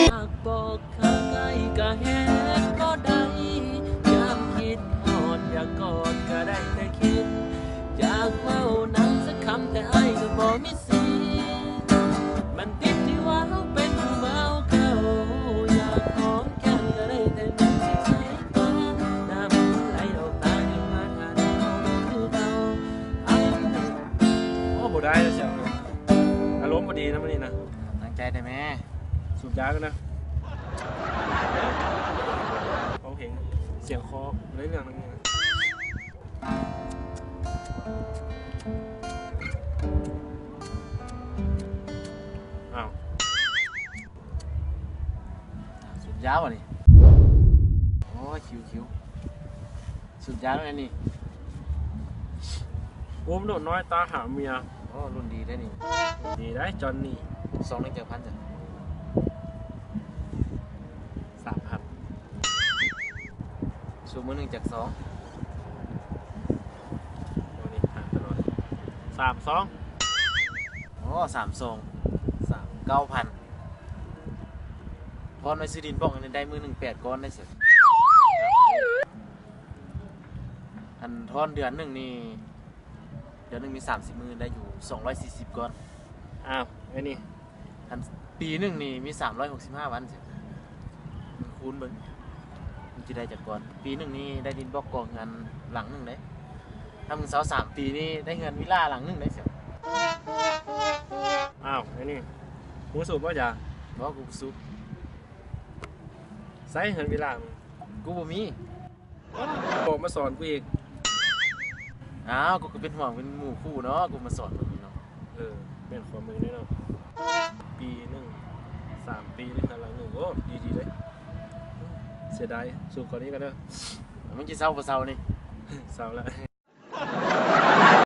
ຫາກບອກຫາກໄອ້າຍກະເຮັດບໍ່ໄດ້ ຍາມຄິດຮອດຢາກກອດກະໄດ້ແຕ່ຄິດ ຢາກເວົ້ານຳສັກຄຳແຕ່ອ້າຍກະບໍ່ມີສິດ ມັນຕິດທີ່ວ່າເຮົາເປັນຜູ້ບ່າວເກົ່າ ຢາກຫອມແກ້ມກະໄດ້ແຕ່ມືສິບສາຍຕາ ນ້ຳໄຫຼອອກຕາ ເຮັດມາຖ້າເຮົາຄືເກົ່າ ເອົ້າ ໂອ້ ບໍ່ໄດ້ແລ້ວ ສຽງ ອາລົມບໍ່ດີນະມື້ນີ້ນະ ຕັ້ງໃຈແດ່ແມ້ ສູບຢາກ່ອນນະ ຟັງເພງ ສຽງຄໍບໍ່ໄດ້ເລື່ອງນະມື້ນີ້ນະ ອ້າວ ສູບຢາບໍ່ນີ້ ໂອ້ຍ ຄິວໆ ສູບຢາແລ້ວນີ້ ໂອ້ ໜຸ່ມນ້ອຍຕາຫາເມຍ ໂອ້ ລຸ້ນດີເດ້ນີ້ ດີໄດ໋ ຈອນນີ້ ຊອງໜຶ່ງຈັກພັນຈ້ະ ສາມພັນ ສູບມື້ໜຶ່ງຈັກຊອງ ໂອ້ ນີ້ຫາຕະຫຼອດ ສາມຊອງ ໂອ້ ສາມຊອງ ສາມ ເກົ້າພັນ ພອນໄວ້ຊື້ດິນບອກນີ້ໄດ້ມື້ໜຶ່ງແປດກ້ອນໄດ້ເສີ ອັນທອນເດືອນໜຶ່ງນີ້ ເດືອນໜຶ່ງມີສາມສິບມື້ ໄດ້ຢູ່ສອງຮ້ອຍສີ່ສິບກ້ອນ ອ້າວ ອັນນີ້ ຄັນປີໜຶ່ງນີ້ມີສາມຮ້ອຍຫົກສິບຫ້າວັນ ຄູນເບິ່ງ ມັນຊິໄດ້ຈັກກ້ອນ ປີໜຶ່ງນີ້ໄດ້ດິນບອກກອງເຮືອນຫຼັງໜຶ່ງເດ້ ຖ້າມຶງເຊົາສາມປີນີ້ໄດ້ເຮືອນວິລາຫຼັງໜຶ່ງເດ້ ອ້າວ ອັນນີ້ ມຶງສູບບໍ່ຢາ ບໍ່ ກູບໍ່ສູບ ໃສເຮືອນວິລາມຶງ ກູບໍ່ມີ ບອກມາສອນກູອີກ ອ້າວ ກູກະເປັນຫ່ວງເປັນໝູ່ຄູ່ເນາະ ກູມາສອນມຶງເນາະ ເອີ ແມ່ນຄວາມມຶງເດ້ເນາະ ປີໜຶ່ງ ສາມປີນີ້ເຮືອນຫຼັງໜຶ່ງ ໂອ້ ດີໆເລີຍ ເສຍດາຍ ສູບກ່ອນນີ້ກ່ອນເດີ ມຶງຊິເຊົາບໍ່ເຊົານີ້ ເຊົາລະ.